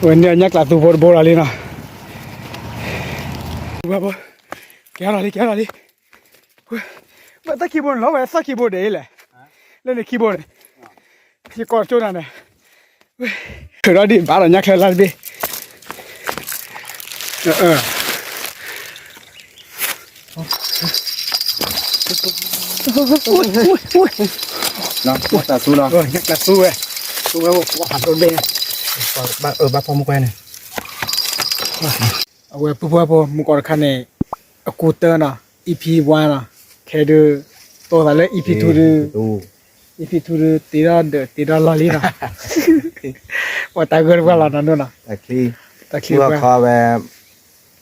ဝဲန့ၣ်ညၣ်ကျးသူဖိတဘိလီၤလံနီၤ, ကဲထီၣ်လံ ကဲထီၣ်လံ, ဘၣ်သၣ်ခံဘိန့ၣ်လီၤ ဝဲသၣ်ခံဘိဒဲးအံၤလဲၣ်, လၢန့ၣ်ခံဘိန့ၣ်, ယကီၢ်ကၠိနၤန့ၣ်, ထုးထီၣ်ဒံးဘၣ်ဒီးညၣ်ချၢလၢတဘ့ၣ် ညၣ်ကျးသူလီၤ, ညၣ်ကျးသူဝဲ, သူဝဲဟးဒိၣ်ဘ့ၣ်, ဘၣ်အၢဘၣ်ဖီမုၢ်ကွဲန့ၣ်, အဝဲပုၢ်ဖိဖိမုၢ်ကီၢ်တခါန့ၣ်, အကူတၢနီၤ, EP oneနီၤ, ခဲဒုး, တိသးလၢ EP two ဒုး, EP two ဒုး တ့ထီၣ်ဒီးတ့ထီၣ်လီၢ်လံနီၤ, ပှၤတၢ်ဂၢၢ်တပှၢ်လီၤနီၤဒိၣ်နီၤ, တၢ်ချံ, ဝဲ,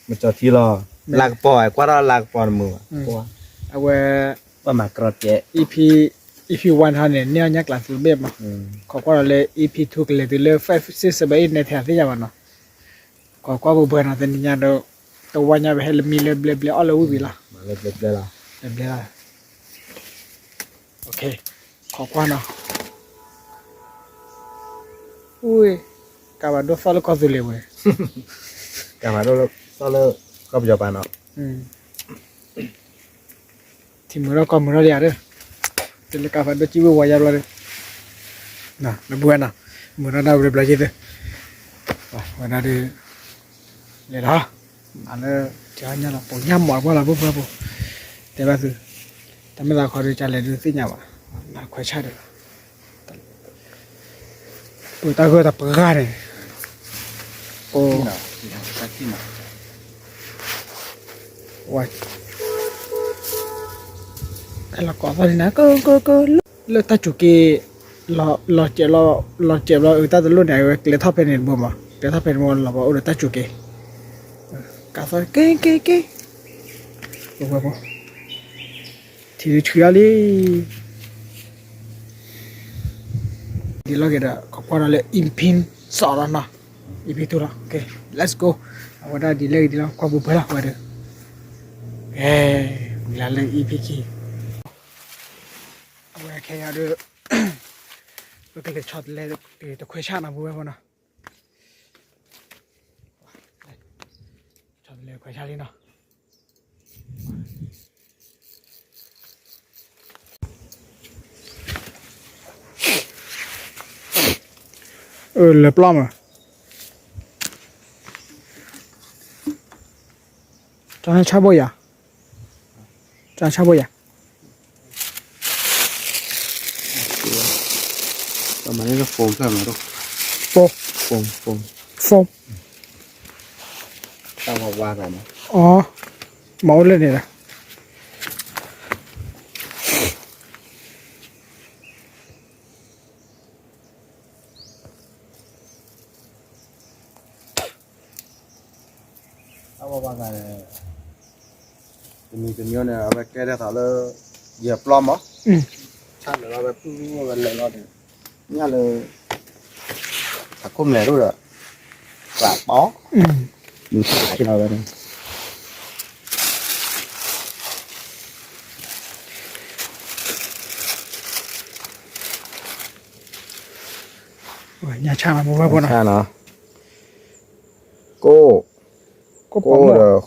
မကၠီၤထံလီၤ, လၢကပီၤ ကွၢ်ထီၣ်လၢကပီၤတမုာ်ဘၣ်, အဝဲ, EP, EP one ဟီန့ၣ် န့ၢ်အီၣ်ညၣ်ကျးသူဘ့ၣ်မး, ခိးကွၢ်ဒီးလၢ EP two ကလဲၤတုၤလၢ five six seven eight န့ၣ်ထဲသ့ၣ်ညါဘၣ်နီၤ, ခိးကွၢ်ပှဲၤပှဲၤနီၤ တနံၤညါဒီး, တဝါညါပဟဲလၢမံလၢဘျဲဘျဲအီၣ်လၢဝံၣ်ဝံၣ်လီၤ, ဘျဲဘျဲလီၤ, ခိးကွၢ်နီၤ, အူ, ကးဘၣ်ဒိၣ်သီၣ်လၢကီၢ်သူလ့ၤဝဲ, ကးဘၣ်ဒိၣ်သီၣ်လၢ, ကီၢ်ပယီၤပၤနီၤ ထံၣ်မုာ်ထီၣ်ကီၢ်မုာ်ထီၣ်လံဧါဒီး, တလၢကးဖးဒိၣ်စံဝ့ဝီယါဘျီဒီး, နဘုဝဲနီၤ, မုာ်ထီၣ်ဒၣ်ဝဲဘျီယ့ၢ်သ့, ဝဲဒၣ်ဒီး, လဲၤလီၤ, မၤလၢ, ကညါလီၤ ပိာ်ညၣ်မီၢ်တပှၢ်လီၤ ဘိၣ်ဘိၣ်ဘိၣ်, တဲဘၣ်သု, တၢ်မ့ၢ်သးခီဒုးကလဲၤဒုးသ့ၣ်ညါဘၣ်, နခွဲးဆၣ်ဒီး ပတၢ်ဂၢၢ်တၢ်ပဂၢ်န့ၣ်, လီၤကိးသီၣ်န့ၣ်နၤ ကကက, လၢတၢ်စူၤက့ၤ, လီၤစဲးဘျီ, လီၤစဲးဘျီအတၢ်တလိၣ်န့ၣ် အဝဲကျဲထီၣ်ဖဲန့ၣ်တဘိမး, ကျဲထီၣ်ဖဲန့ၣ်တဘိလီၤဘၣ်အိၣ်ဒီးတၢ်စူၤက့ၤ, ကးသီၣ်က့ၤက့ၤက့ၤ, ထံဒုးဆှံအီၤလံ ဒ်လဲၣ်ဂ့ၤဒီး ကကွၢ်ဒီးလၢ EP စီၤလီၤနီၤ, EP two လီၤ, OK, let's go, အဝဲဒၣ်ဒ်လဲၣ်ဂ့ၤဒ်လီၤ ကွၢ်ပူၤဖဲလီၤဝဲဒီး, ကဲ, မုၢ်လၢ်လၢ EP ခံ, အဝဲခဲအံၤဒီး, ပကလဲၤဆီတလဲတခွဲးဆၣ်နီၤ ပဝဲဖိနီၤ ဆီတလဲခွဲးဆၣ်လံနီၤ, အၢ လဲၤပျီမး, တၢ်ဆၣ်ဘိယၤ, တၢ်ဆၣ်ဘိယၤ, တၢ်မၤန့ၣ် phone ဖျၢၣ်မး, phone, phone, phone, တၢ်ဝါဝါသးန့ၣ်, အီ, မၤအိၣ်လၢန့ၣ်လီၤ. အဝဲဘၣ်သးန့ၣ်, တမံၤတမံၤန့ၣ် အဝဲကဲထီၣ်သးလၢ ယပျီမး, ဆၣ်လၢာ်လီၤဝဲပုၢ်ဝဲလဲၤလီၤန့ၣ်, ညၣ်လၢ အခိၣ်မလဲၤဒိၣ်ဒီး, ပှၤပီ, မုၢ်ဆါလီၤဝဲန့ၣ် ညၣ်ဆၣ်နီၤ, ကိၣ်, ကိၣ်ဒီး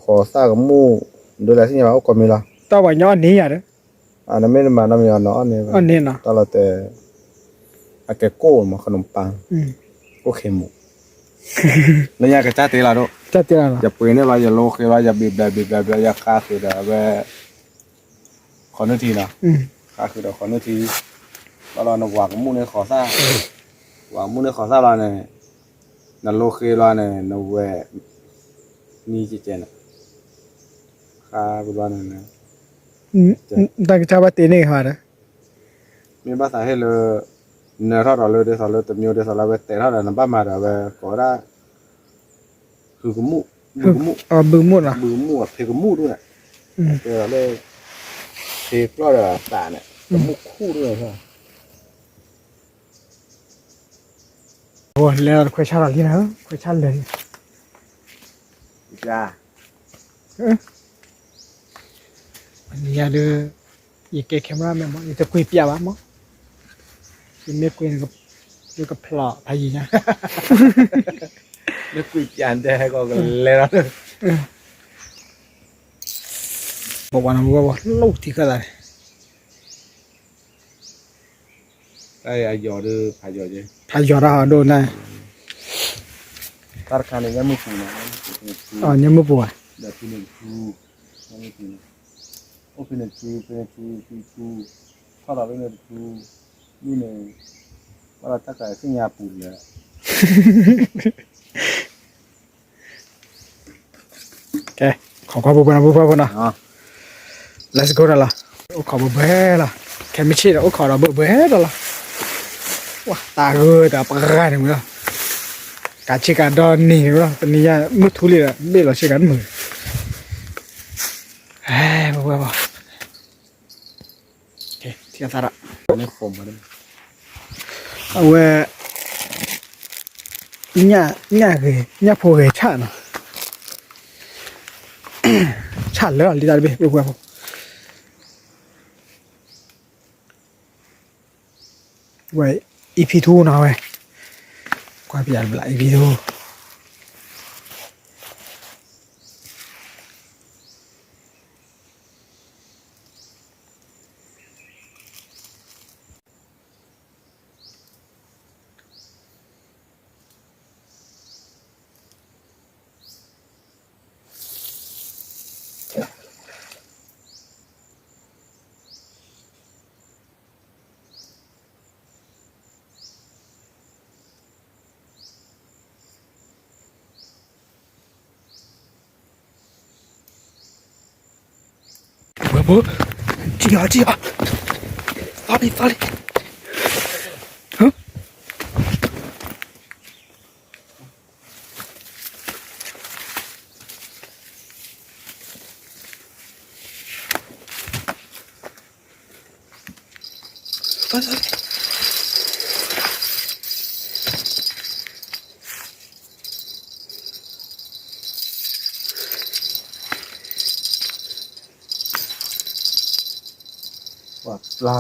ဃိးသၣ်ကမူၣ်, ဒ်လဲၣ်သ့ၣ်ညါဘၣ် အိၣ်ကိးမံၤလီၤ. တၢ်ဝဲညီအန့ၣ်ယၤဒီး, နမ့ၢ်တမၤနီတမံၤအီၤနီၤ, အီၣ်န့ၣ်, တၢ်လီၤတဲာ်, အကဲကိၣ်မး ခနူာ်ပၢ်, ကိၣ်ခ့မူၣ်, လၢညါကစၢ်တ့လီၤဒိၣ်, ယပှ့ၤန့ၢ်လီၤ ယလိဃ့လီၤ ယဘံၣ်ဘျဲးဘံၣ်ဘျဲးဘျဲး ယဃါဃုာ်ဒီးအဝဲ ဃီနုၢ်ထံနီၤ, ဃါဃုာ်ဒီးဃီနုၢ်ထံ, ဘၣ်လီၤနဝၤကမူၣ်န့ၢ်ဃိးသၣ်, ဝၤကမူၣ်န့ၢ်ဃိးသၣ်လီၤန့ၣ်, နလိဃ့လီၤန့ၣ် နဝဲၢ်, နံၣ်ကဲကဲန့ၣ်, ဃါဘျီန့ၣ်, တၢ်ကစၢ်ဘၣ်တ့န့ၢ်ဟါဒီး, မ့ၢ်ဘၣ်သးဟ့ၣ်လၢ နၢထီၣ်ဒီးလၢဒ်သိးလၢတမံၤဒ်သိးလၢအဝဲတဲထီၣ်ဒီး နဘၣ်မၤဒီးအဝဲ ကိးဝဲဒၣ် ဟုကမူၣ်, ဘုကမူၣ်, ဘုကမူၣ်လီၤ, ဘုကမူၣ်အဖံကမူၣ်ဒိၣ်န့ၣ်, တဲဒီးလၢ ဖံကျီၢ်ဒီးအသးန့ၣ် ကမူၣ်ခူၣ်ဒိၣ်န့ၣ်, လဲၤဒီးခွဲးဆါလီၤလံနၤ, ခွဲးဆါလၢာ်လံ, ယၤဒီး ယကဲ camera man မး ယတကွံာ်ပျးဘၣ်မး, ယမ့ၢ်ကွံာ်န့ၣ် ကဖျိးဖးယံၤညါ, လၢကွံာ်ပၠးဒဲကီးကလဲၤလီၤ, ပဝဲနမူဝဲပှၤလိၣ်ထံခၢၣ်သးန့ၣ်, တၢ်အယီၤဒီးဖးယီၤက့, ဖးယီၤတၢ်ဟးဒိၣ်န့ၣ်, တၢ်တခါန့ၣ် ညၣ်မုၢ်ပူၤန့ၣ်, ညၣ်မုၢ်ပူၤဧါ, ဒီးဖဲန့ၣ်တဖု, ညၣ်မုၢ်ပူၤန့ၣ်, အိၣ်ဖဲန့ၣ်တဖု, ဖဲန့ၣ်တဖု, ဖံဖု, ထီၣ်လီၤဖဲန့ၣ်တဖု, မုၢ်န့ၣ်, ဘၣ်ဒီးတၢ်ကးသ့ၣ်ညါပူၤလၢ ကဲ, ခိးကွၢ်ပူၤပှဲၤနီၤ ပူၤပှဲၤပူၤနီၤ, Let's go ဒီးလီၤ, အိၣ်ခိးဘှဲဘှဲလီၤ, ခဲမုၢ်ဆ့ၣ်ဒီးအိၣ်ခိးဒီးဘှဲဘှဲဒီးလီၤ, ဝါ တၢ်ဂိၢ်တၢ်ပှၤဂၤန့ၣ်ဝဲလီၤ, ကးဆ့ကၤဒီနံၤန့ၣ်ဝဲလီၤ, တနံၤညါမုၢ်ထူလံဒီး ဘ့ၣ်လီၤဆ့ကၤတမုာ်, ဘှဲဘှဲဘှဲ ထံသၣ်ဒီး, အဝဲ, ညၣ်ဂဲၤ ညၣ်ဖိဂဲၤဆၣ်နီၤ, ဆၣ်လၢလံတၢ်တဘ့ၣ် ပှဲၤပှဲၤဖိ, ဝဲ EP two နီၤဝဲ, ကွၢ်ပယါတဘျီ EP two. ဝဲဖိ, ကံၣ်အီၤ ကံၣ်အီၤ,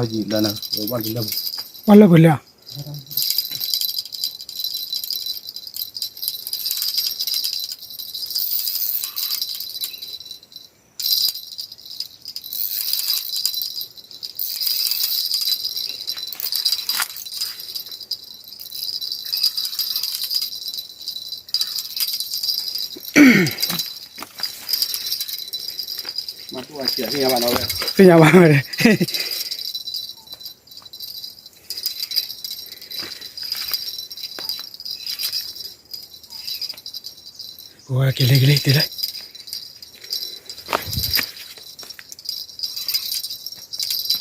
သီလံ သီလံ, ပျၢ်ယံာ်လၢနၤ, ဝဲလၢပှဲၤလၢ, သ့ၣ်ညါဘၣ်ဝဲ, က့ၤလၢ က့ၤလၢ က့ၤလၢ,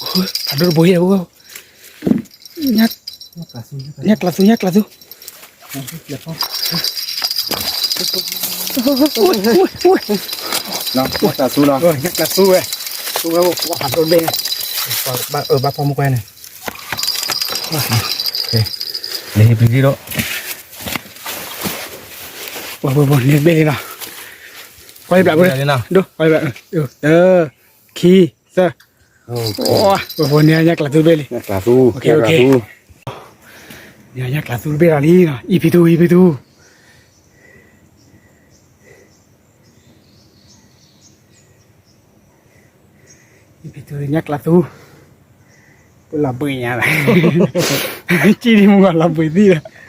ဖးဒိၣ်တဘိယဲၢ်, ညၣ်ကျးသူ, ညၣ်ကျးသူ, ညၣ်ကျးသူလီၤ, ညၣ်ကျးသူဝဲ, ဝဲဖးဒိၣ်တဘ့ၣ်, ဘၣ်ဖီမုၢ်ကွဲန့ၣ်, လၢဟံၣ်ပျံၤဒံးဒီး, ဝဲန့ၣ်တဘ့ၣ်လံနီၤ, ကွၢ်လံဘျးဘၣ်, ဒိၣ်, လၢ, ခံ, သၢ, ဝဲဖိန့ၣ်ညၣ်ကျးသူတဘ့ၣ်လံ, ညၣ်ကျးသူတဘ့ၣ်လီၤလံနီၤ, EP two, EP two. EP two ညၣ်ကျးသူ, ပလီၤဘှံးညါ, ကံၣ်ဒံးမုၢ်ဂီၤလီၤဘှံးသံဒီး, လီၤ, အဃိကီ န့ၣ်ဘ့ၣ်လံ,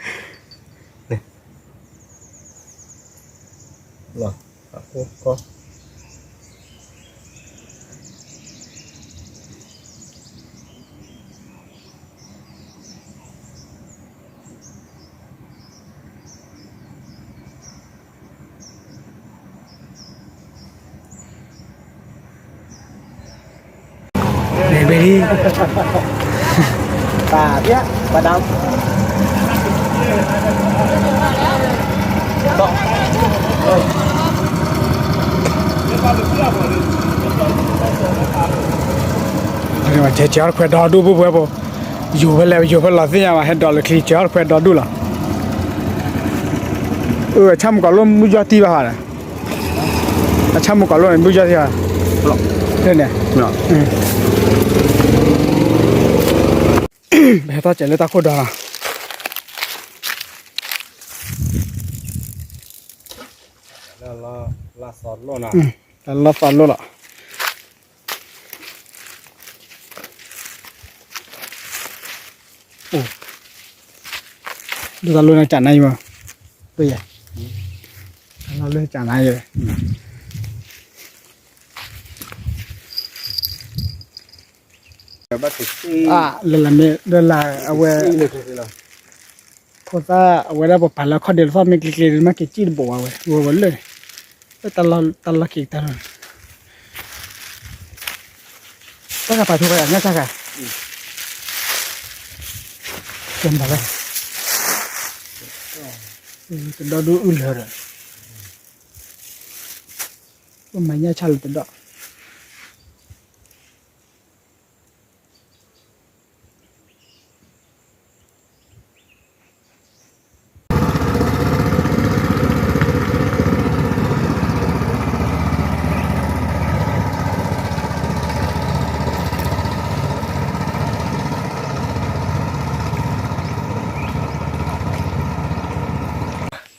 ပာ်ဖျါ, ပာ်ဒၣ်, ကဲ, ကဲအီၤတခွဲးဒီဒူၣ် ပူၤပှဲၤဖိ, ယိၤဖဲလဲၣ် ယိၤဖဲလဲၣ်သ့ၣ်ညါဘၣ် ဟဲဒိးလၢချံ ကဲအီၤတခွဲးဒီဒူၣ်လီၤ, အဆၣ်မုၢ်ကီၤလိၣ် မုၢ်ယီၢ်တံၢ်ဘၣ်ဟီဒီး အဆၣ်မုၢ်ကီၤလိၣ်န့ၣ် မုၢ်ယီၢ်တံၢ်ဧါ, န့ၣ်, ပဟဲထီၣ်စဲးလၢတၢ်ခိၣ်ဒီးလီၤ, လၢလီသီလိၣ်လီၤ. ဒ်သိးလိၣ်န့ၣ်ကနါယံၤမး, ဒ်သိးလိၣ်န့ၣ်ကနါယံၤ, လၢလၢမ့ၢ်လၢလၢအဝဲ ဖိသၣ်အဝဲဒၣ်ပပာ်လၢအခီၣ်ဒဲးလၢသီၣ်မ့ၢ်ကျ့ကျ့န့ၣ် မ့ၢ်က့ၤစံၣ်တဘိးဝဲ ဝဲဝဲလၢာ်န့ၣ်, တၢ်လီၢ်က့ၤတၢ်လီၢ်, တၢ်ကပာ်ထူဝဲညၣ်တၢ်ဂၤ, ကဲမၤလၢ တဒီဒူၣ်အုၣ်လၢာ်ဒီး, ပမၤညၣ်ဆၣ်လၢတဒီ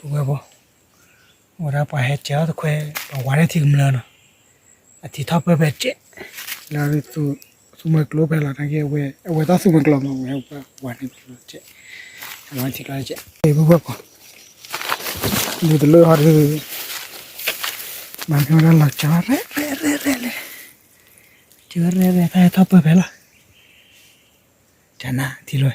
ပဝဲဘိ ဝဲဒၣ်ပှၤဟဲကဲအီၤတခွဲ ပှၤဝါန့ၢ်ထံကမျၢၢ်နီၤ, အထံထီၣ်ပၢၢ်ဖဲကဲး, လၢသူမွဲကျိဖဲလီၤ နာ်က့ အဝဲသီၣ်သူမွဲကျိမး ဝဲဝါန့ၢ်ထံကဲး, ဝါန့ၢ်ထံကဲး, ပဝဲဘိ ဒ်တလိၣ်ဟီဒ် မၤမ့ၢ်ဝဲဒၣ်လီၤကၠီရဲၣ်ရဲၣ်ရဲၣ်လဲၣ်, ကၠီရဲၣ်ရဲၣ် ဖဲထီၣ်ပၢၢ်ဖဲလီၤ, ကနါထံလီၤ.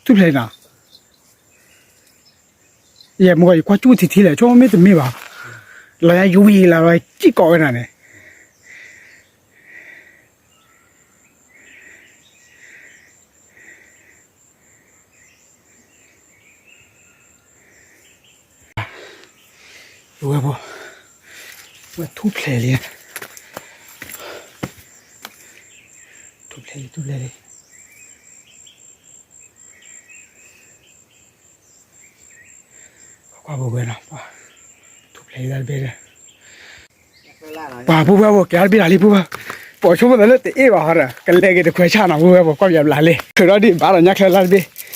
ထူၣ်ဖျဲးနီၤ, ယဲမ့ၢ်ယကွၢ်ကၠူၣ်ထံထံလဲၣ် ဆိမ့ၢ်တမ့ၢ်ဘၣ်, လီၤယၤယဝံၤလၢ်လီၤ စံၣ်ကိးဝဲဒၣ်န့ၣ် ဝဲဘိ ဝဲထူၣ်ဖျဲးလံ, ထူၣ်ဖျဲးလံ ထူၣ်ဖျဲးလံ, ကွၢ်ပူၤဝဲနီၤ, ထူၣ်ဖျဲးလံတၢ်တဘ့ၣ်ဒီး ပှၤပူၤဝဲဘိ ကဲအါတဘ့ၣ်လီၤလံပူၤဝဲ, ပိာ်ဆိကမိၣ်သးလၢတအ့ၣ်ဘၣ်ဟီဒီး ကလဲၤက့ၤတခွဲးဆၣ်နီၤ ပူၤဝဲဘိ ကွၢ်ပယီၤဘျးလံ ထုးထီၣ်ဒံးဘၣ်ဒီးညါချၢလၢတဘ့ၣ်,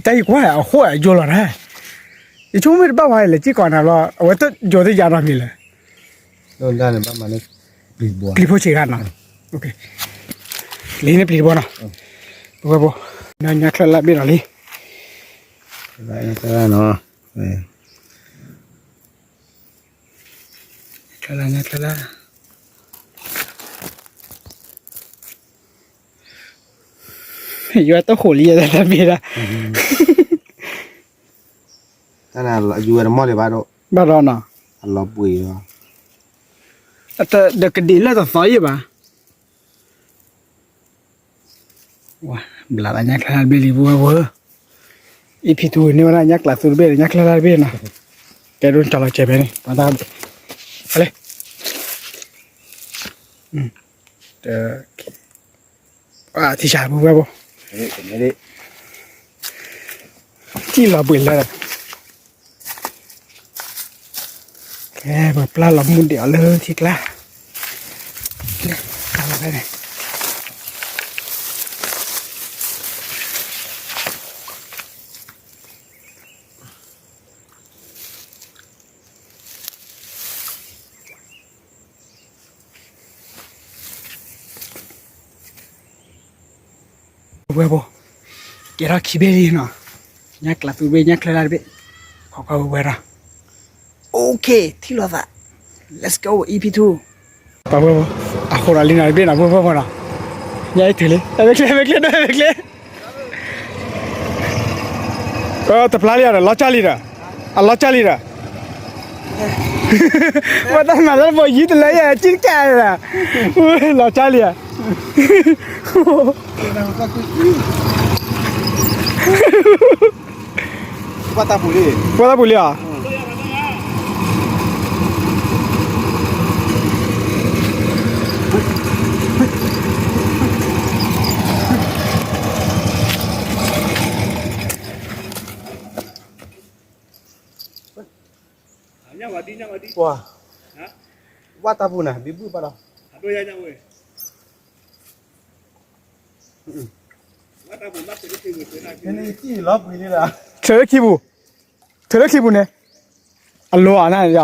တၢ်ယကွၢ်အဃိအယိလီၤနၤ, ယဆိကမိၣ်တဘၣ်ဝဲလဲၤစံၣ်ကိးနၤဘျီ အဝဲတယိၤသ့ၣ်ယါနီတမံၤလဲၣ်, ပျံၤဖိဆံးဂၤနီၤ, လံန့ၣ်ပျံၤတဘိနီၤ, ပဝဲဘိ ညါချၢလၢတဘ့ၣ်နီၤလံ ချၢလၢ ချၢလၢ ယွၤတၢ်ဃိးလံယတၢ်တဘ့ၣ်ဒၣ်, တၢ်န့ၣ်ယွၤတမီၢ်လံဘၣ်ဒိၣ်, ဘၣ်ဒီးနီၤ, အလီၤပှ့ၤလီၤ, ဒီးကဒံးလၢတသီယံၣ်ဘၣ် ဝါ ဘျးလၢညါချၢလၢတဘ့ၣ်လံပူၤဝဲပူၤဧၢ, အံၤဖံးထူန့ၢ်ဝဲဒၣ်ညါကျးသူတဘ့ၣ် ညါချၢလၢတဘ့ၣ်နီၤ, ကဲဒိၣ်ကၠီလီၤကဲဖဲန့ၣ် ပှၤတၢ်ဘ့ၣ်, အလဲၣ်, တ ထံဆးပူၤဝဲပူၤ, ထံလီၤဘှံးလၢ ကဲ ပပျၢ်လီၤမူဒံးအီၤလၢထံကျါ, ကဲ ပျၢ်လီၤဖဲန့ၣ် ဝဲဘိ ကဲထီၣ်ခံဘ့ၣ်လံနီၤ, ညၣ်ကျးသူဘ့ၣ် ညၣ်ချၢလၢတဘ့ၣ်, ခီ ပှၤဝဲဒၣ် OK ထံၣ်လိာ်သး let's go EP two ပှၤဝဲ အဃိဒီးလံနီၤ တဘ့ၣ်နီၤ ပှၤဝဲနီၤ ညါအံၤထုးလံ အဲ မ့ၢ်ချ့ မ့ၢ်ချ့ ဒိၣ်မ့ၢ်ချ့ တပျၢ်လံဒီး လီၤကၢ်လံဒီး အလီၤကၢ်လံဒီး ပှၤတၢ်မၤလၢပှၤယံၤတလၢယဲ ကံကဲဒီး လီၤကၢ်လံဧါ ပှၤတၢ်ပူၤလံ ပှၤတၢ်ပူၤလံဧါ ပှၤ ဝၣ်တၢ်ပူၤန့ၣ် ဘံဘူၣ်ဘၣ်ဒီး ထုးလၢခံပူၤ ထုးလၢခံပူၤန့ၣ် အလိၤအနၢ်ယၤ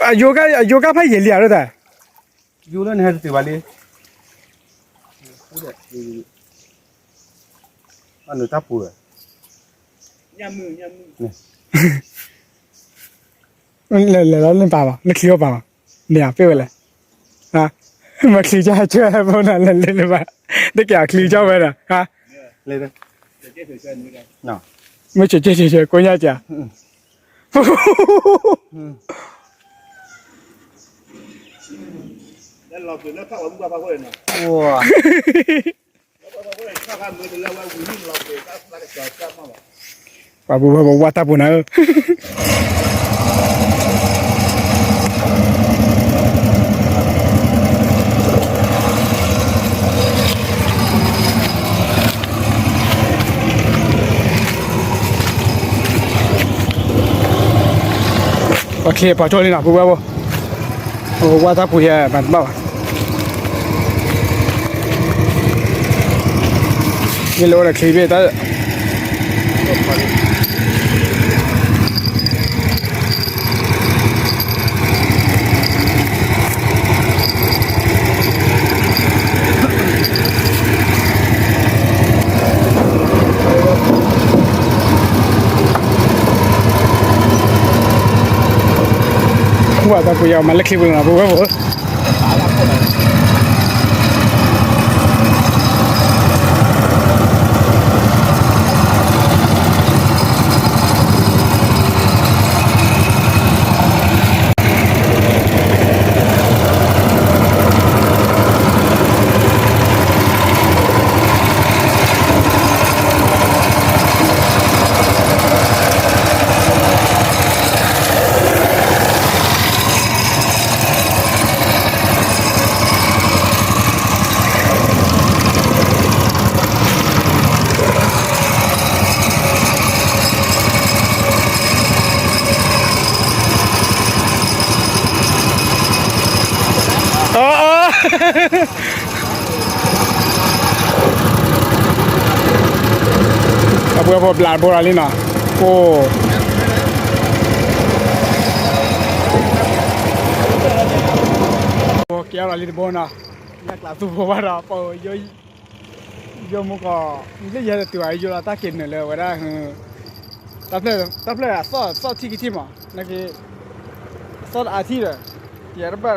အယိကၣ်ဖးယံာ်လံဧါ ဒ်တၢ် ယိလၢနဟဲတတုၤဘၣ်လံ ဘၣ်နုာ်တၢ်ပူၤ လဲၤလီၤလၢပာ်လီၤ လၢချံအိၣ်ပာ်လီၤ မ့ၢ်အပ့ၢ်ဝဲလဲၣ် မ့ၢ်ချံကၢ်ဆၢဖိနၤလဲၤလၢပာ် တကဲအချံကၢ်ဝဲဒီး မ့ၢ်ဆဲးဆဲးဆဲးဆဲး ကိညါကၢ် ပှၤပူၤပှၤပူၤဝၣ်တၢ်ပူၤနၤဧၢ ပှၤချ့ပှၤကၠီလံနီၤ ပဝဲဘိ ပဝဲတၢ်ပူၤယဲ မၤတဘၣ်ဘၣ် မ့ၢ်လၢအိၣ်ဒီးချ့ဘ့ၣ်တၢ် ဝၣ်တၢ်ပူၤယဲ မၤလၢချံပူၤနီၤ ပဝဲဘိ အပှဲၤဖိဘျးဘိရၤလံနီၤ, အိၣ်, ကဲအီၤလီၤလံတဘိနီၤ, ညၣ်ကျးသူဖိဘၣ်ဒီး ပ ယိမူကီး, လၢယဟဲတတုၤဘၣ် ယိလီၤတၢ်က့ၤနုာ်လၢဝဲဒၣ်, တၢ်ဖျၢၣ်, တၢ်ဖျၢၣ်အသီၣ်, သီၣ်ထံကထံမး, နာ်က့, သီၣ်တအါထံၣ်ဒီး, ယဲတဘၣ်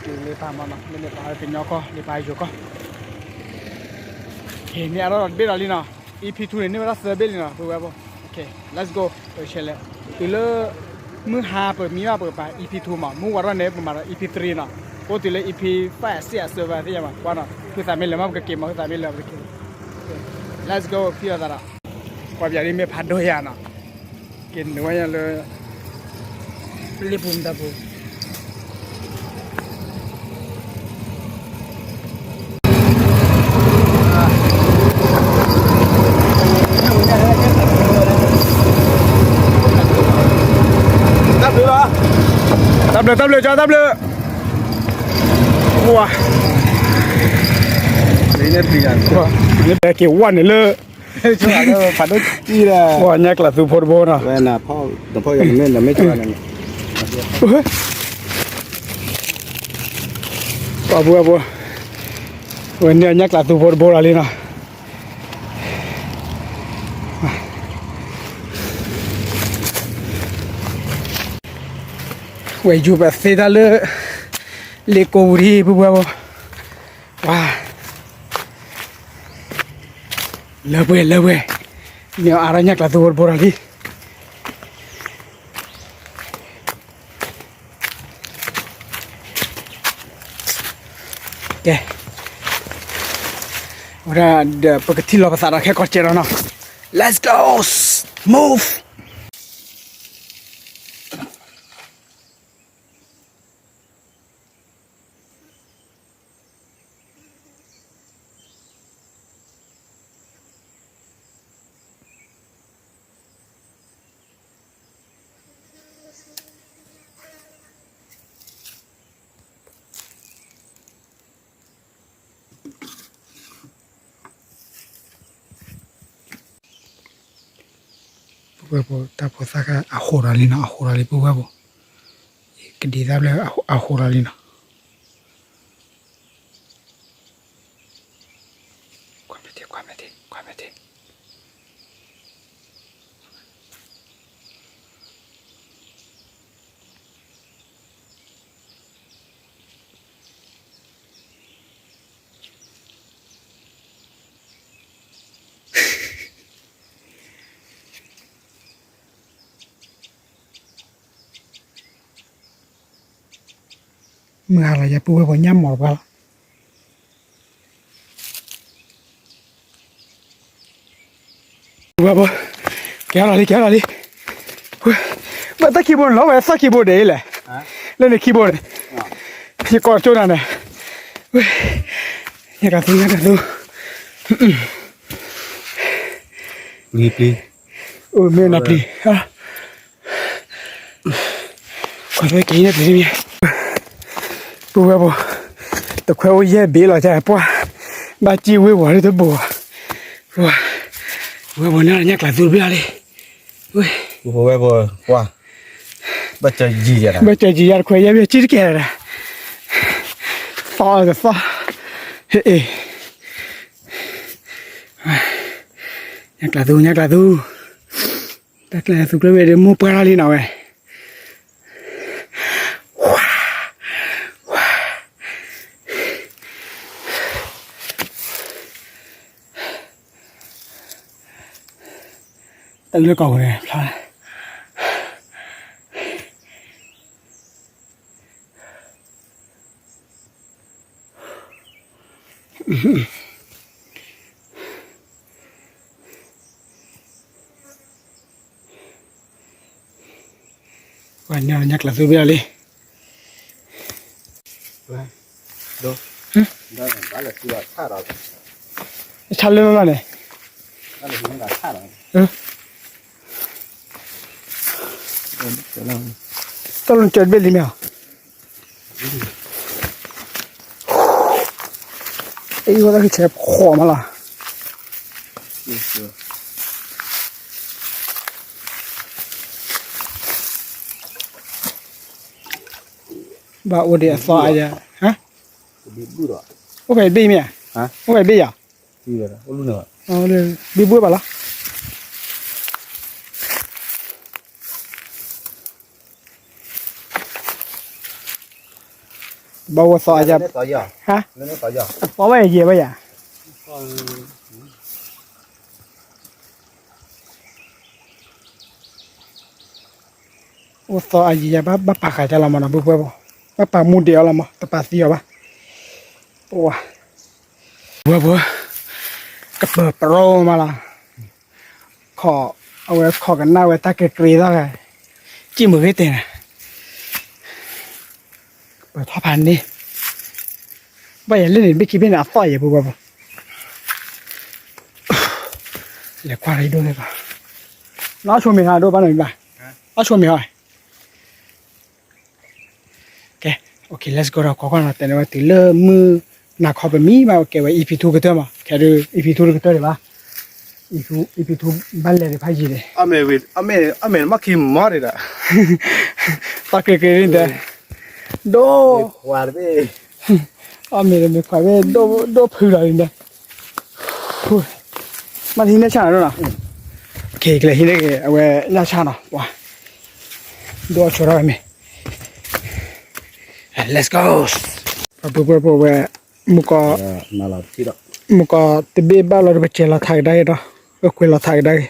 ဒီး, လၢပၢ်မနီၤ, လၢန့ၣ်ပာ်ကညီကီၢ်, လၢပာ်ယိၤကီၢ်, မ့ၢ်အါထီၣ်တဘ့ၣ်ဒီးလံနီၤ, EP twoန့ၣ် န့ၢ်ဝဲဒၣ်သၢဘ့ၣ်လံနီၤ, ပဝဲဖိ, let's go, ပဆဲးလဲၣ်, တုၤလၢ မုၢ်ဟါပမံဘၣ်ပကပာ် EP twoမး, မုၢ်ဝါထီၣ်န့ၣ် ပမၤဒီး EP threeနီၤ, အိၣ်တုၤလၢ EP five six sevenသ့ၣ်ညါမး, ကွၢ်နီၤ, ဖုသးမ့ၢ်လၢာ်မး ပကက့ၤမး, ဖုသးမ့ၢ်လၢာ်ပကက့ၤ, let's go, ဖံအီၤသးဒီး, ကွၢ်ပၠးဒ်မ့ၢ်ဖးဒိၣ်ယၤနီၤ, က့ၤနုာ်ဝဲညါလၢ လ့ပူၤမတၤပူၤ တၢ်ဘျုးလီၤ, တၢ်ဘျုး တၢ်ဘျုးကၠီ တၢ်ဘျုး, ဝါ, က့ၤဝဲန့ၣ်လၢ ဖးဒိၣ်ကံလၢ ပှၤညၣ်ကျးသူဖိတဘိနီၤ, ဝဲနဖီၣ် နဖီၣ်ယၤ နမ့ၢ် နမ့ၢ်ကၠီန့ၣ် ပှၤဘှီဘှီ ဝဲန့ၣ်ညၣ်ကျးသူဖိတဘိလီၤလံနီၤ, ဝဲယူၤပသ့တၢ်လၢ လ့ကိပူၤဒံး ပုၢ်ဝဲၢ်ဘိ, ဝါ, လၢပှဲၤလၢပှဲၤ, မ့ၢ်အါထီၣ်ညၣ်ကျးသူဖိတဘိလီၤလံ. ကဲ, ဝဲဒၣ်ဒီး ပကထံၣ်လီၤပသးဒီးခဲကီးစဲးလီၤနီၤ, let's go, move. ပုၢ်ဝဲၢ်ဖိ တၢ်ဖိသၣ်ခါ အဟိးဒီးလံနီၤ, အဟိးဒီးလံ ပုၢ်ဝဲၢ်ဖိ, ကဒံးသၣ်ဘျဲၣ် အဟိးဒီးလံနီၤ. ကွၢ်မဲာ်ထံ, ကွၢ်မဲာ်ထံ, ကွၢ်မဲာ်ထံ. မုၢ်ဟါလီၤ ယပုၢ်ဝဲၢ်ဖိ ညၣ်မီၤတပှၢ်လီၤ. ဝဲဖိ, ကဲလီၤလံ ကဲလီၤလံ. ဘၣ်တၢ်ခံဘိန့ၣ်လီၤ ဝဲသီၣ်ခံဘိဒဲးလဲၣ်, လၢန့ၣ်ခံဘိန့ၣ်, ယကိးကၠိနၤန့ၣ်, ညၣ်ကျးသူ ညၣ်ကျးသူ, ပျံၤပျံၤ, အိၣ်မ့ၢ်နၤပျံၤ ကဲ, ပုၢ်ဝဲၢ်ဖိ, တခွဲအိၣ်ယဲၢ်ဘ့ၣ်လီၤ ကပှၢ်, ဘၣ်စံၣ်ဝ့ၢ်ဝီၤလၢတဘိ, ဝဲဖိန့ၣ် ညၣ်ကျးသူတဘ့ၣ်လီၤလံ, ဝဲဖိ, ဘၣ်စၢၤယံၤယၤ ဘၣ်စၢၤယံၤယၤ တခွဲယဲၢ်ဘ့ၣ် စံၣ်တကဲဒီး, သီၣ်ကသီၣ်, ဟ့ၣ်, ညၣ်ကျးသူ ညၣ်ကျးသူ, တၢ်ကျဲသူကျဲဝဲဒီး မိၢ်ပှၢ်ထီၣ်လံနီၤဝဲ. တၢ်အုၣ်လၢကီၢ်ပူၤန့ၣ် ဖျါ ပှၤညၣ် ညၣ်ကျးသူဘ့ၣ်လီၤလံ, ဆါလၢလီၤန့ၣ်, တၢ်လီၢ်ကၢၤတဘ့ၣ်လံမ့ၢ်ဧါ, အံၤဝဲဒၣ်ကဆဲးဃီးမးလီၤ. ဘၣ်အိၣ်ဒံးအသီအယၤ, အိၣ်ဖဲဘ့ၣ်မ့ၢ်ဧါ, အိၣ်ဖဲဘ့ၣ်ယၤ, ဘ့ၣ်ဘှ့ၣ်ဘၣ်လီၤ. ဘၣ်အိၣ်သီအယၤ, အသီဘၣ်ယဲၢ်ဘၣ်ယၤ, အိၣ်သီအယံၤယၤဘၣ် ဘၣ်ပာ်ဃာ်တၢ်လီၤမးနီၤ ပုၢ်ဝဲၢ်ဖိ, ဘၣ်ပာ်မူဒံးအီၤလီၤမး တပာ်သံအီၤဘၣ်, ပဝါ, ဝဲၢ်ဖိ, ကပၢၤပရီမးလီၤ, ခီ, အဝဲခီကနၣ်ဝဲတၢ်ကဲကြ့သီၣ်ဂၤ, စံၣ်မုၢ်ဂ့ၤတဲာ်န့ၣ်, ကပၢၤထီၣ်ဖးန့ၢ်, ဘၣ်ယဲၢ်လၢန့ၣ် ဘ့ၣ်ခံဘ့ၣ်န့ၣ် အသီၣ်ယဲၢ် ပုၢ်ဝဲၢ်ဖိ, လဲၤကွၢ်ဒိၣ်န့ၣ်ဘၣ်, နီၢ်ဆိမ့ၤဟါဒိၣ်ဘၣ်နီၤမ့ၢ်ဘၣ်, အဆိမ့ၤဟါ ကဲ, OK, let's go ဒီး ကွၢ်ကွၢ်နီၤ တဲန့ၢ်ဝဲတုၤလၢမုၢ်နၤခီပမံဘၣ် ကဲဝဲ EP two ကတၢၢ်မး ခဲဒုး EP two တကတၢၢ်ဒံးဘၣ်, EP two ဘၣ်လဲၤဒံးဖးယံၤန့ၣ်, အမဲာ်မ့ၢ်ခံမီၢ်ဒံးဒီး, သီက့ၤက့ၤန့ၣ်ဒီး, ဒိၣ်, အမဲာ်မ့ၢ်ခွါဘ့ၣ်, ဒိၣ်ဖုလီၤန့ၣ်ဒီး, မ့ၢ်ဟံးန့ၢ်ဆၣ်နီၤဒိၣ်နီၤ, ကလဲၤဟံးန့ၢ်က့ၤ အဝဲညၣ်ဆၣ်နီၤ, ပှၤ, ဒိၣ်အဆိထီၣ်ဝဲမ့ၢ် Let's go. ပှၤပုၢ်ဝဲၢ်ဖိဝဲ, မုၢ်ကီၢ်, မုၢ်ကီၢ်တဘ့ၣ်ဘၣ်လီၤဒီး ပစဲးလီၤထးကဒါက့ၤဒီး, ပကွဲးလီၤထးကဒါက့ၤ.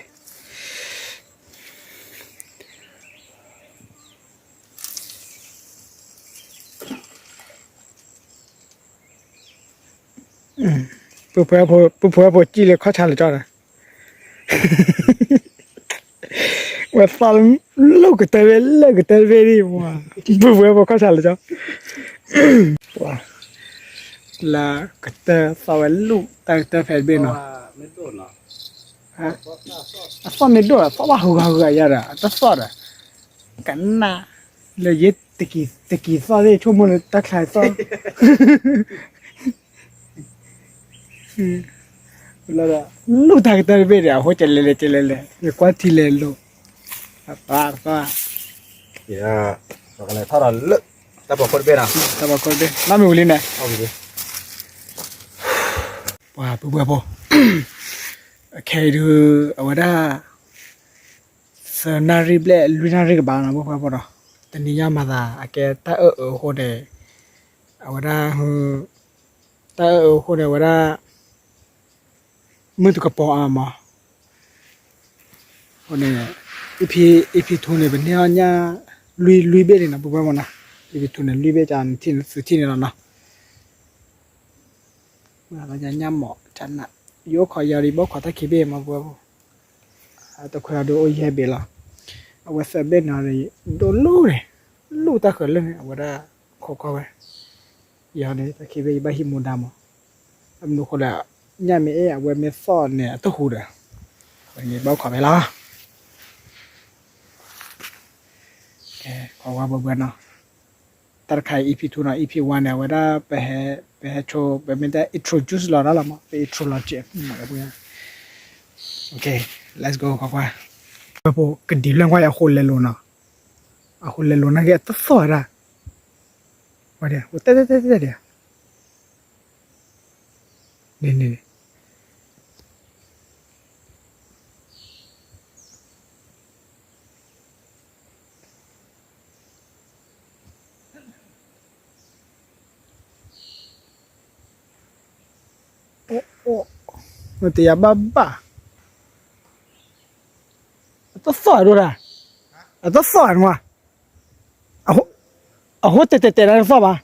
ပုၢ်ဖိဝဲၢ်ဖိစံၣ်လၢခီၣ်ဆါလၢကၠီဒီး, ဝဲသီလၢကတၢၢ်ဝဲလၢကတၢၢ်တဘ့ၣ်ဒံး, ပုၢ်ဖိဝဲၢ်ဖိခီၣ်ဆါလၢကၠီ, လၢကတၢၢ်သီဝဲလၢတၢ်ကတၢၢ်ဖဲတဘ့ၣ်နီၤ, အသီၣ်မ့ၢ်ဒိၣ်ဒီး သီၣ်ဘၣ်ဟူးဂၤဟူးဂၤယၤဒီး အတသီၣ်ဒီး, ကနၣ်, လၢယဲ, တကံၤသီၣ်သ့ၣ် ဆိကမိၣ်လၢတၢ်ချါသီၣ် လၢတၢ်ကတၢၢ်တဘ့ၣ်ဒီး အဃိကလဲၤလဲၤကလဲၤလဲၤ ယကွၢ်ထံလဲၤလိာ်, အသီၣ်, ပကလဲၤထီၣ်ဒီးလၢတၢ်ဖီခိၣ်တဘ့ၣ်နီၤ, တၢ်ဖီခိၣ်တဘ့ၣ် နီၢ်မ့ၢ်ဝံၤလံန့ၣ်, ပှၤပုၢ်ဝဲၢ်ဖိ, အခဲအံၤဒုး အဝဲဒၣ် သၢနၣ်ရံၣ်ဘျဲၣ်လွံၢ်နၣ်ရံၣ်ကဘၣ်နီၤ ပုၢ်ဝဲၢ်ဖိဒီး, တနံၤညါမၤသးအကဲတၢ်အၢၣ်အၢအဃိန့ၣ်, အဝဲဒၣ်, တၢ်အၢၣ်အၢအဃိန့ၣ် အဝဲဒၣ် မုၢ်တကပီၤအါမး, အဃိန့ၣ် EP, EP two န့ၣ် ပန့ၢ်အီၣ်ညၣ်လွံၢ်, လွံၢ်ဘ့ၣ်လံနီၤ ပုၢ်ဝဲၢ်ဖိနီၤ, EP two န့ၣ် လွံၢ်ဘ့ၣ်ကန့ၣ် သုထံၣ်န့ၣ်လီၤနီၤ. မ့ၢ်ညၣ်မီၢ်ကနၣ်, ယအိၣ်ခိးယၤဒံးဘၣ်ခိးတၢ်ခံဘ့ၣ်မး ပုၢ်ဝဲၢ်ဖိ, တခွဲးအဒိအိၣ်ယဲၢ်ဘ့ၣ်လီၤ, အဝဲသၢဘ့ၣ်န့ၣ် ဒိၣ်လူၢ်န့ၣ်, လူၢ်တၢ်ဃၢၤလၢန့ၣ် အဝဲဒၣ်ခိးကွၢ်ဝဲ, ယၤန့ၣ် တၢ်ခံဘ့ၣ်ယဘၣ်ဟံးမူဒါမး, အမနုၤဃိလဲၣ်, ညၣ်မ့ၢ်အဲၣ်အဝဲမ့ၢ်သီၣ်န့ၣ် အတဟူးဒီး, ယဘၣ်ခိးဖဲလီၤ. ကဲ ခိးဝါဘၢဘၢနီၤ, တၢ်တခါအံၤ EP two နီၤ, EP one န့ၣ် အဝဲဒၣ် ပဟဲ, ပဟဲဆိ, ပမ့ၢ်တၢ် introduce လီၤတၢ်လီၤမး, ပ intro လီၤကဲး, ပ let's go ခိးကွၢ်, ပကဒံးဖျၢၣ်ကွၢ်အဃိလဲၤလိာ်နီၤ, အဃိလဲၤလိာ်နာ်က့အတသီၣ်ဝဲဒၣ်, ဝဲဒၣ်, တဲတဲတဲတဲဒၣ် န့ၣ်န့ၣ် အိၣ်အိၣ်, တယၤဘၣ်ဘၣ်, အတသီၣ်ဒိၣ်ဒၣ်, အတသီၣ်နွၤ, အဃိတဲတဲတဲဒၣ်တသီၣ်ဘၣ်.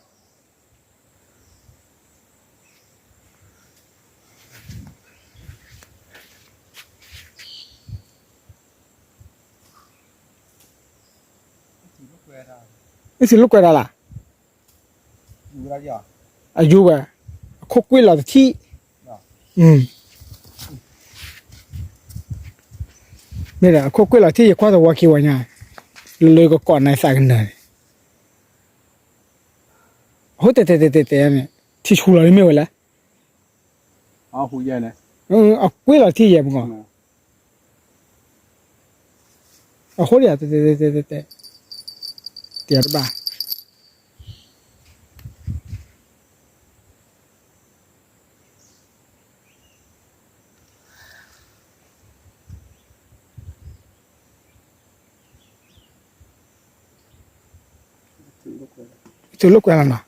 အ့ၣ် သုလိာ်ကွဲးဒၣ်လၢ, အယူၤဝဲ, အခိၣ်ကွ့ၢ်လီၤတထံၣ်, မ့ၢ်ဒီး အခိၣ်ကွ့ၢ်လီၤတထံၣ် ယကွၢ်သဝီခံဝဲညါ, လၢကကိးနၤသးကနၢၤန့ၣ် အဃိတဲတဲတဲတဲတဲန့ၣ် ထံဆူလီၤမ့ၢ်ဝဲလဲၣ်, အကွ့ၢ်လီၤထံၣ်ယဲၢ်မုၢ်ဂီၤ, အဃိဒီး တဲတဲတဲတဲတဲတဲ, တဲတဘၣ် သုလိာ်ကွဲးလီၤနီၤ,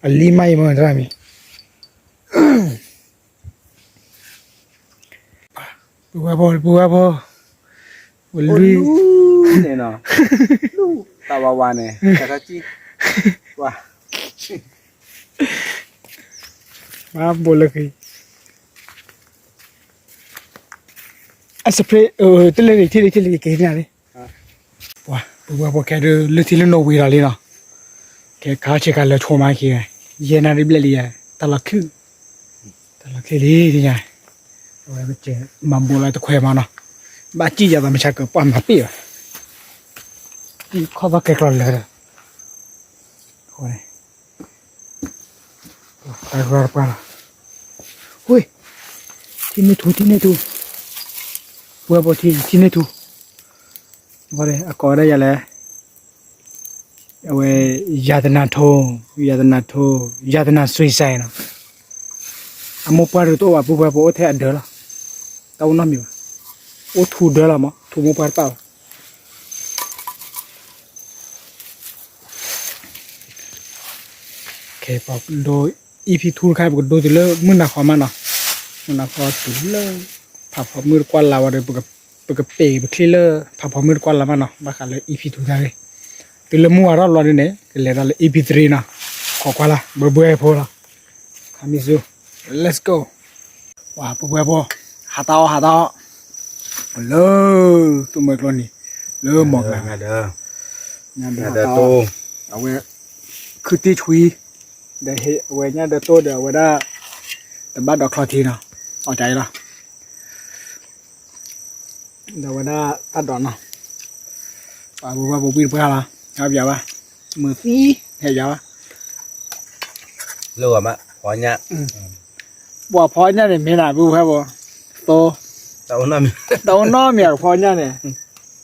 အလံမးအံၤမ့ၢ်တရၣ်မံၤ, ပုၢ်ဝဲၢ်ဖိ ပုၢ်ဝဲၢ်ဖိ, ဝဲလွံၢ်န့ၣ်နီၤ, တၢ်ဝါဝါန့ၣ်, တၢ်ခါကံ, ဝါ, ဘၣ်ဘိလၢခံ အစဖရ့, တလဲၤလံ ထံၣ်လံ ထံၣ်လံ က့ၤန့ၣ်လံ, ပှၤ ပုၢ်ဝဲၢ်ဖိ ခဲဒုး လၢထံလၢနိဝံၤဒီးလံနီၤ, ခဲခါဆ့ကၤလၢဆိမးခံ, ယဲၢ်နၣ်ရံၣ်ဘျဲၣ်လံယဲၢ်, တၢ်လီၤခုၣ်, တၢ်လီၤခုၣ်လံယဲၢ်, အဝဲကစၢၢ်မၤဘူးလီၤတခွဲးမးနီၤ, ဘၣ်စံၣ်ယၤသးမုၢ်ဆါကပှၢ်မၤပ့ၢ်ဘၣ်, ခီၣ်သီၣ်ကဲကျီလၢာ်ဒီး, အဃိန့ၣ် တၢ်ဂီၤတပှၢ်လီၤ, ဝ့ၢ်, ထံန့ၢ်ထူ ထံန့ၢ်ထူ, ပှဲၤဘိထံ ထံန့ၢ်ထူ, အကိးဝဲဒၣ်ယၤလဲၣ်, အဝဲ ယၤတနၤထိ, ယၤတနၤထိ, ယၤတနၤစွံစဲနီၤ, အမိၢ်ပှၢ်တအိၣ်ဘၣ် ပုၢ်ပှဲၤဘိ အိၣ်ထဲအဒၢးလီၤ, တအိၣ်နီတမံၤဘၣ်, အိၣ်ထူဒၢးလီၤမး ထူမိၢ်ပှၢ်တပၣ်ဘၣ် ပဒိ EP two တခါ ပကဒိတုၤလၢမုၢ်နၤခီမးနီၤ, မုၢ်နၤခီတုၤလၢ ဖးဖီမုၢ်တကွၢ်လၢ်ဝဲဒီး ပကပ့ၤပချ့လၢ ဖးဖီမုၢ်တကွၢ်လၢ်မးနီၤ, ဘၣ်ဃးလၢ EP two တခါဂ့ၤ, တုၤလၢမုၢ်ဝါထီၣ်ဘျီဒ်န့ၣ် ကလဲၤဒီးလၢ EP three နီၤ, ခိးကွၢ်လၢ် ဘှဲဘှဲဖိလီၤ, coming soon, let's go, ဝါ ပှဲၤဘိ ဟးတၢ်အီၣ် ဟးတၢ်အီၣ် လၢ သူၣ်မွဲကျိနံၤ လၢမီၢ်ကျါ ညါဒီး အဝဲ ခုတံၢ်ဆွံ ဒီးအဝဲညါဒီးတိၢ်ဒီးအဝဲဒၣ် တဘၣ်ဒိးချီထံနီၤ အီၣ်ကၢ်အံၤလီၤ ဒီးအဝဲဒၣ်တၢ်ဒိးနီၤ ပှၤဘိဘၣ်ဘိဘံၣ်တပှၢ်လီၤ ဟဲပၠးဘၣ် မုာ်သံ ဟဲပၠးဘၣ် လၢဂီၤမး ဖီညၣ် ပှၤဖီညၣ်န့ၣ် မ့ၢ်နၤဘုဖဲဘိ သိ တၢ်အိၣ်နီတမံၤ တၢ်အိၣ်နီတမံၤ ပဖီညၣ်န့ၣ် အ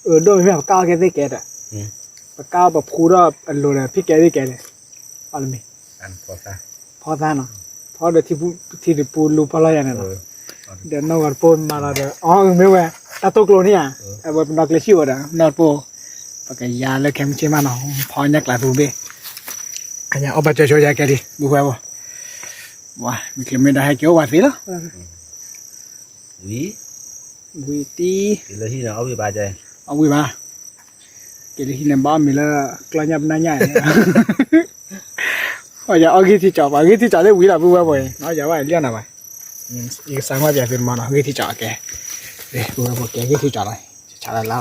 ဒိၣ်မ့ၢ်မ့ၢ် ပကၢ်အီၣ်ကဲသ့ၣ်ကဲဒီး ပကၢ်အီၣ်ပဖူထီၣ်အလိၤဒီး ဖံးကဲသ့ၣ်ကဲန့ၣ် အီၣ်လၢမ့ၢ် ဖီသၣ်နီၤ ဖီဒီးထံတပူလူၤဖီလီၤယၤန့ၣ်လီၤ ဒီးနီၢ်ဂီၤတပိၢ်မၤလီၤဒီး အီၣ်မ့ၢ်ဝဲ တၢ်တိၢ်ကျိၤန့ၣ်ဧါ အဝဲပနီၢ်ကျဲဆံၣ်ဝဲဒီး နီၢ်တပိၢ် ပကယၤလၢခဲမုၢ်ဆ့ၣ်မးနီၤ ဖီညၣ်ကျးသူဘ့ၣ် အညါအီၣ်ဘၣ်ကၠီဆိယၤကဲဒံး ဘုဖဲဘိ ဝါ မ့ၢ်ကျဲမ့ၢ်ဒီးဟဲက့ၤအိၣ်ဝဲသ့လီၤ ဝံၤ ဝံၤတံၢ် အဝံၤဘၣ် က့ၤလၢဟံၣ်န့ၣ် ဘၣ်အီၣ်မ့ၤလၢ ကျီၢ်ညၣ်ပနၢ်ညၣ် အီၣ်ယၤအီၣ်ဂံၢ်ထံကၠီၤ ပှၤဂံၢ်ထံကၠီၤသ့ၣ်ဝံၤလီၤ ပုၢ်ဝဲၢ်ပှဲၤ အီၣ်ယၤဘၣ်လီၢ်နၤဘၣ် ယကစၢ်ကွၢ်ပၠးသုတမီၤနီၤ ဂံၢ်ထံကၠီၤကဲ ပုၢ်ဝဲၢ်ပှဲၤကဲဂံၢ်ထံကၠီၤလီၤ ဆးလၢလါလီၤ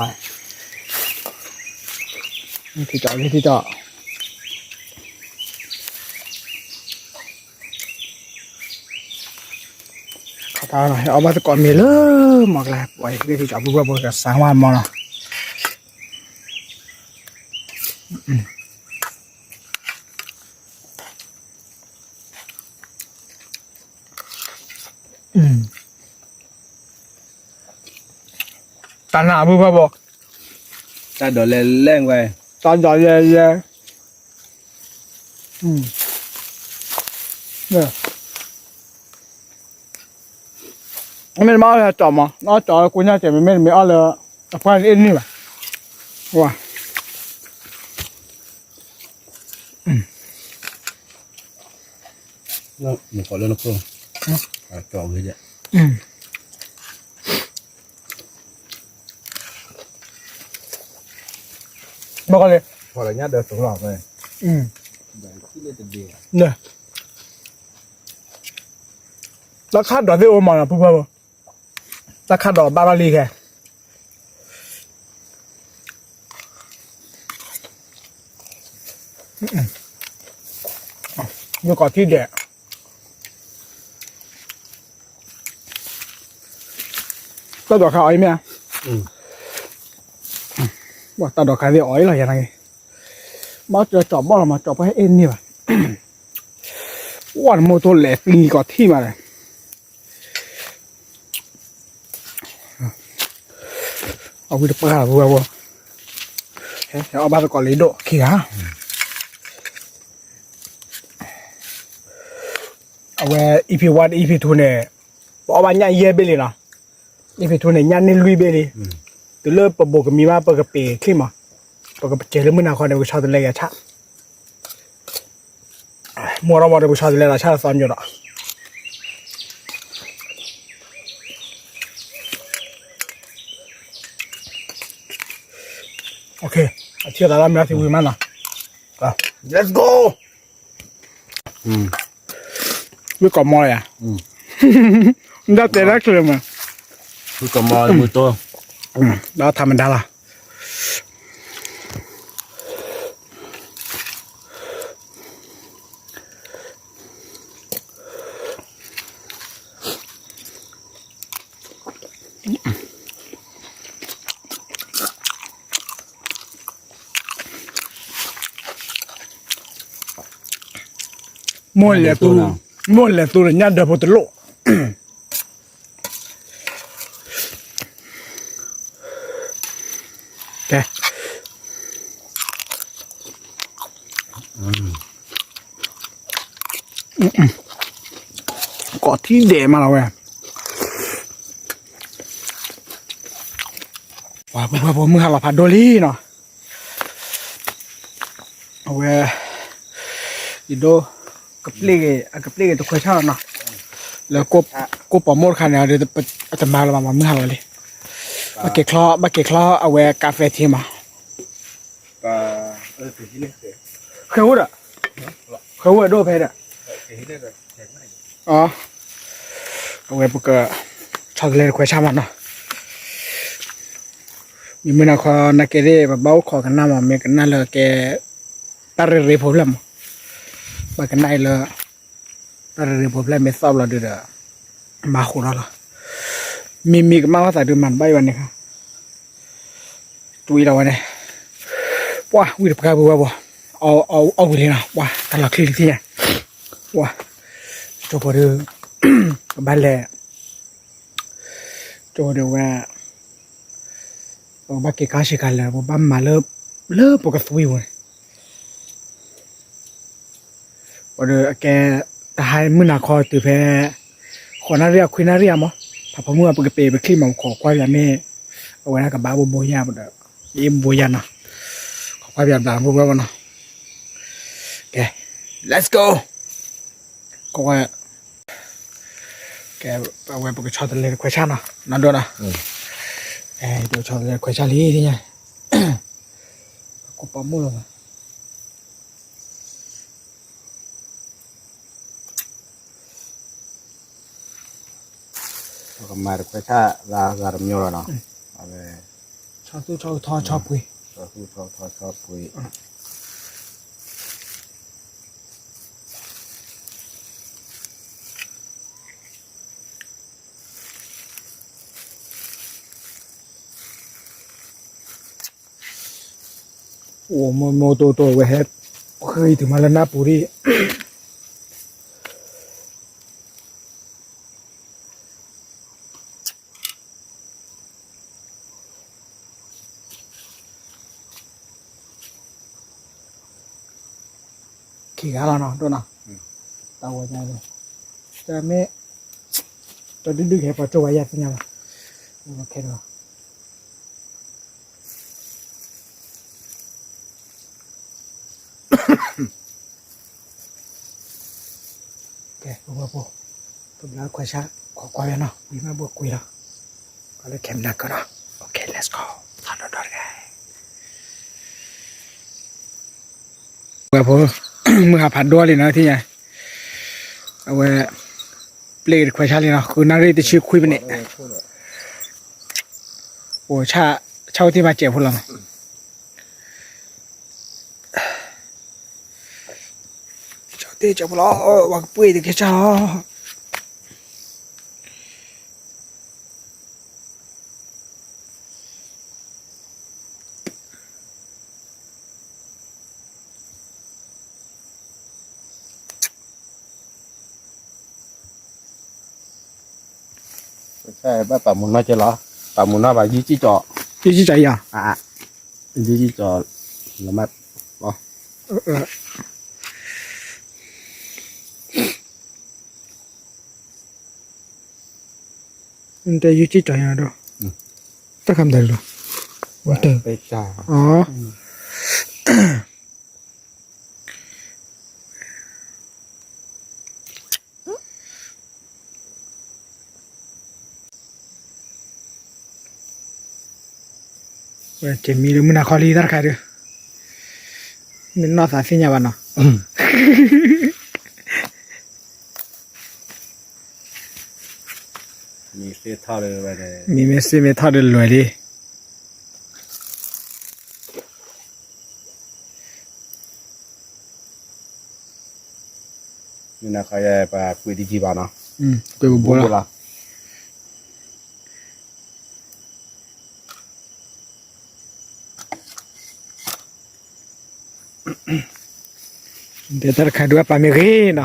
ဂံၢ်ထံကၠီၤ ဂံၢ်ထံကၠီၤ ခီဖျိအီၣ်ဘၣ်သကိးမ့ၤလၢ မီၢ်ကျါ ပှၤဂံၢ်ထံကၠီၤ ပုၢ်ဝဲၢ်ပှဲၤကစၢ်ကွၢ်မီၤနီၤ တၢ်နၢ်အပုၢ်ဖဲဘိ တၢ်ဒိးလဲၤလဲၤဝဲ တၢ်ဒိးလဲၤလဲၤ မ့ၢ်တမ့ၢ်အီၣ်လၢကၠီမး အီၣ်ကၠီလၢကိညၢ်ကဲး မ့မ့ၢ်တမ့ၢ်အီၣ်လၢ အပှၢ်န့ၣ်အ့ၣ်တန့ၢ်ဘၣ် ဝါ မ့ၢ်ကီးလၢနခိၣ် ကၠီဝဲဒၣ် မ့ၢ်ကီးလၢ ကီးလၢညၣ်ဒၢးတုၤလီၤ တၢ်ခၣ်ဒိးသ့ၣ်အိၣ်မးနီၤ ပုၢ်ဖဲဘိ တၢ်ခၣ်ဒိးဘၣ်ဘၣ်လံခဲ ယကီးထံၣ်ဒဲး တၢ်ဒိးခါအီၤအံၤမ့ၢ်ဧါ တၢ်ဒိးခါသ့ၣ်အီၤအံၤလီၤယၤနာ်က့ မ့ၢ်ကၠီဘီၣ်လီၤမး ကၠီပှဲၤအ့ၣ်န့ၢ်ဘၣ် ဝဲနမိၢ်တိၢ်လဲၤသံကီးထံၣ်မးဒီး အဝံတပှၢ်လီၤ ပုၢ်ဝဲၢ်ဖိ အီၣ်ဘၣ်သကိးလံဒိၣ်ခံဂၤ အဝဲ EP one EP two န့ၣ် ပအီၣ်ဘၣ်ညၣ်ယဲၢ်ဘ့ၣ်လံနီၤ EP two န့ၣ် ညၣ်န့ၢ်လွံၢ်ဘ့ၣ်လံ တုၤလၢပဘိးကမံၤမး ပကပ့ၤချ့မး ပကပစဲးလၢမုၢ်နၤခီန့ၣ် ပကဆီတလဲကဆၣ် မုၢ်ထီၣ်မးဒီး ပကဆီတလဲဒီးဆၣ်သီညိးဒီး အထံၣ်သးလၢမ့ၢ်ထံဝံၤမးနီၤ Let's go ဝံကိးမီလၢယၤ ဒၣ်တဲဒၣ်ချၢမး ဝံကိးမီလၢမုၢ်တိၢ် ဒီးထးမဒါလီၤ မိၢ်လဲၤသူ မိၢ်လဲၤသူဒီးညၣ်ဒၢးဖိတလိၣ် ကဲ ကိးထံဒဲးမးလီၤဝဲ, ပှၤပှၤပှၤမုၢ်ဟါလီၤဖးဒိၣ်လံနီၤ, အဝဲ ယဒိ ကပျ့ၢ်က့ၤ အကပျ့ၢ်က့ၤတခွဲးဆၣ်လီၤနီၤ, လၢကိၣ်ပိာ်မိၣ်တခါန့ၣ် အတမၤလၢၤဘၣ်မး မုၢ်ဟါလီၤလံ, ဘၣ်က့ၤချီ ဘၣ်က့ၤချီအဝဲကါဖဲထံမး, ဃဲအိၣ်ဒီး ဃဲအိၣ်ဝဲဒိၣ်ဖဲဒီး အဝဲပက ဆီတလဲတခွဲးဆၣ်မးနီၤ, မ့ၢ်မုၢ်နၤခီနကဲသ့ၣ် ပဘၣ်အိၣ်ခိးကနၣ်မး မ့ၢ်ကနၣ်လၢကဲ တၢ်ရ့ရ့ဖိဖျဲၣ်မး, ဘၣ်ကနၣ်အံၤလၢ တၢ်ရ့ရ့ဖိဖျဲၣ်မ့ၢ်သီၣ်ဘျီဒုဒီး မၤဃိးထီၣ်လီၤ, မ့မ့ၢ်ကမၣ်ဘၣ်သးဒုးမၤတဘၣ်အံၤဘၣ်န့ၣ်ခါ, တွံၢ်လီၤဝဲန့ၣ်, ပှၢ်ဝံၣ်တပှၢ်ပှၢ်ပှၢ်, အီၣ်ဝံၤလံနီၤ, ပှၢ်တၢ်လီၤချံလံသ့ၣ်ညါ, ပှၢ် ကၠိဖိဒုး ကဘၣ်လဲၤ ကၠိဖိဒုးဝဲ ပကဘၣ်က့ၤကါဆ့ကၤလၢာ် ပကဘၣ်မၤလၢ လၢပကသွံပူၤန့ၣ်, ပှၤဒီးအကဲ တဟါမုၢ်နၤခီတုၤဖဲ ဃိးနၣ်ရံၣ်အခွံနၣ်ရံၣ်အမး, ဖးဖီမုၢ်အပကပ့ၤပချံၣ်မး ခိးကွၢ်ပၠးမ့ၢ် အဝဲဒၣ်ကဘၣ်ဘိဘိယၢ်ပဒီး ယဘိယၢ်နီၤ, ခိးကွၢ်ပၠးဘျးဘိဘိဘိနီၤ, ကဲ let's go, ခိးကွၢ် ကဲ အဝဲပကဆီတလဲတခွဲးဆၣ်နီၤ နီၢ်ဒိၣ်နီၤ, ပဆီတလဲတခွဲးဆၣ်လံသ့ၣ်ညါ, ပကိးပိာ်မိၣ်လီၤဘၣ် ပကမၤတခွဲးဆၣ်လၢအဂၤတမံၤလီၤနီၤ, ဆီသူၣ်ဆီကထီဆီပှ့ၤ, ဆီသူၣ်ဆီကထီဆီပှ့ၤ အိၣ်မိၢ်မိၢ်တိၢ်တိၢ်ဝဲဟဲ ဃ့တုၤမးလၢနၢ်ပူၤဒံး ခံဂၤလီၤနီၤ ဒိၣ်နီၤ, တၢ်ဝဲညါန့ၣ် တမ့ၢ် တဒုဒုကဟဲပှၤကၠိဝဲယၤသ့ၣ်ညါဘၣ်, ခဲဒီး ကဲ ပဝဲပှၤ ပဘျါခွဲးဆၣ် ခိးကွၢ်ဝဲနီၤ ဝံၤမ့ၢ်ဘၣ်ကွံာ်လီၤ, ကွၢ်လၢ camera ကဒီး, OK let's go, ထီၣ်ဒီဒီတဂၤ ဝဲဖိ မုၢ်ဟါဖးဒိၣ်လံနီၤ ထံၣ်ညါ, အဝဲ ပျ့ၢ်တခွဲးဆၣ်လံနီၤ ဃုနၣ်ရံၣ်တဆံခွံပနံး, အိၣ် ဆၣ်အိၣ်တ့ၢ်မးစဲးဖိလီၤနီၤ ကၠီတ့ၢ်ကၠီဖိလီၤ, ဝဲကပှ့ၤတကဲစၢ်လီၤ. ဘၣ်ပာ်မူနီၢ်ကဲလီၤ, ပာ်မူနီၢ်ဘၣ်ယုၢ်ကံၣ်ကၠီ, ယုၢ်ကံၣ်ကၠီယၤ, ယုၢ်ကံၣ်ကၠီ, လီၤမၢ်လီၤ. နတဲယုၢ်ကံၣ်ကၠီယၤဒီး, တၢ်ခါမတၤလီၤ, ဝဲတၢ်, အ ဝဲက့ၤမံလၢမုၢ်နၤခီလံတၢ်တခါဒီး, မ့ၢ်နီၢ်သးသ့ၣ်ညါဘၣ်နီၤ. မ့ၢ်စ့မ့ၢ်ထီၣ်ဒီးလွဲၢ်လံ. မ့ၢ်နၤခီယဲ ပှၤကွံာ်တယံာ်ဘၣ်နီၤ, ကွံာ်ပဘိလီၤ. ဒီးတၢ်တခါဒုးအပာ်မ့ၢ်ဂ့ၤနီၤ.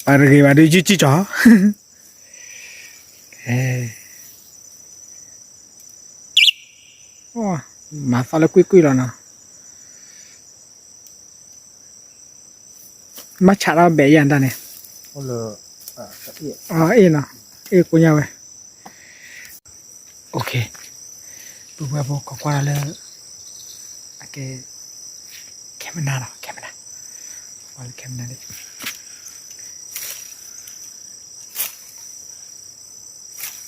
ပှၤတဂ့ၤဘၣ်ဒုးယုၢ်ကံၢ်ကီၤ, မၤသီလၢကွံာ်ကွံာ်လီၤနီၤ, မၤဆးထီၣ်ဘဲးယၤတၢ်န့ၣ်, အ့ၣ်နီၤ, အ့ၣ်ကိညါဝဲ, ပုၢ်ဝဲၢ်ဖိကကွၢ်လၢ အကဲ camera နီၤ, camera, ကွၢ်လၢ camera လီ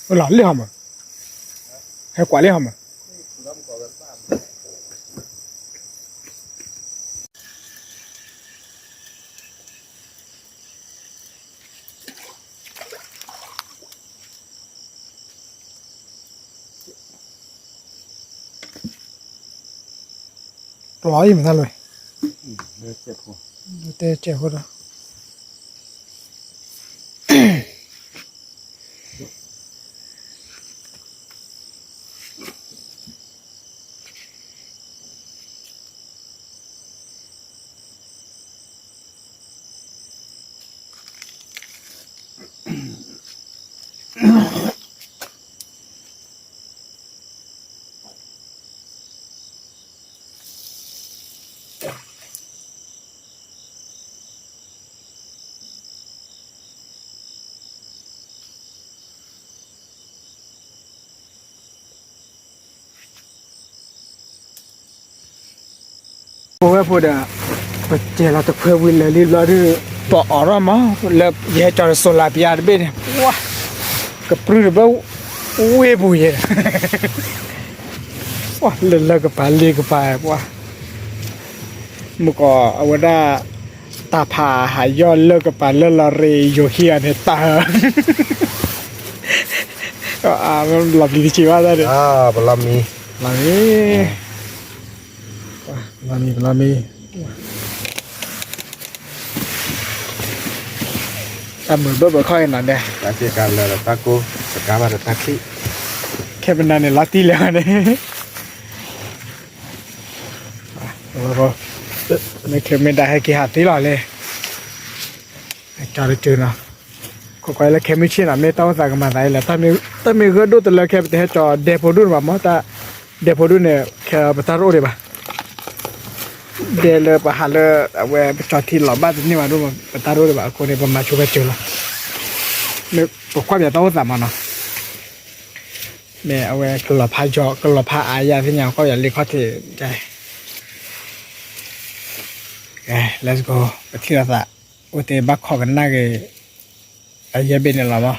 ၤလၢဟီမး, ဟဲကွၢ်လၢဟီမး. လီၤအံၤမတၤလဲၣ်, တဲကဲးဖိဒီး ပုၢ်ဝဲၢ်ဖိဒီး ပတဲလီၤတခွဲဝံၤလၢာ်လံဘျီဒုး ပအီၣ်ထီၣ်မး လၢယဟဲကၠီၤတစိၤလၢပယါတဘ့ၣ်န့ၣ် ပှၤ ကပြုၢ်တဘၣ် ဝ့ၢ်ပူၤယဲ ပှၤ လၢလၢကပၤလ့ကပၤ ပှၤ မုၢ်ကီးအဝဲဒၣ် တၢ်ဖးဟးယီၢ်လၢကပၤလၢလီၤရ့ယိၤဟံၣ်အီၤန့ၣ် တၢ်ဟၢ လီၤပျံၤတဆံးဘၣ်တၢ်န့ၣ် လီၤမံၤ လီၤမံၤ လီၤမံၤ လီၤမံၤ တၢ်မုာ်ဘၢဘၢခီၣ်အံၤနီၤဒဲး တၢ်စ့ကၤလၢတၢ်ကိၢ် တကါဘၣ်ဒီးတၢ်ချံ ခဲပနၤန့ၣ် လီၤတံၢ်လၢၤန့ၣ် မ့ၢ်ချ့မ့ၢ်ဒၣ်ဟဲက့ၤဟးသ့လီၤလဲၣ် ကၠီတကၢနီၤ ခိးကွၢ်လၢခဲမုၢ်ဆ့ၣ်နီၤ မ့ၢ်တၢ်အိၣ်သးကမၤသးအံၤလဲၣ် တၢ်မ့ၢ်ဂၢၢ်ဒိၣ်တလၢခဲ ပတဟဲကၠီၤဒဲဖိဒိၣ်န့ၣ်ဘၣ်မ့ၢ် တၢ်ဒဲဖိဒိၣ်န့ၣ် ခဲပတၢ်တအိၣ်ဒံးဘၣ် ဒဲလၢပဟးလၢ အဝဲပကၠီၤထံလီၤဘၣ်တန့ၢ်ဘၣ်ဒိၣ်မး ပတၢ်တအိၣ်ဒံးဘၣ် အဃိန့ၣ် ပမၤဆိဝဲစၢၤလီၤ မ့ၢ်ပကွၢ်ပၠးတၢ်အိၣ်သးမးနီၤ မ့ၢ်အဝဲကလီၤဖးယီၤ ကလီၤဖးအါယၤသ့ၣ်ညါ ကွၢ်ပၠးလ့ခီၣ်ထံး let's go ပထံၣ်လိာ်သး အိၣ်တ့ၢ်ဘၣ်ခိးကနၣ်ဂ့ၤ အယဲၢ်ဘ့ၣ်န့ၣ်လီၤမး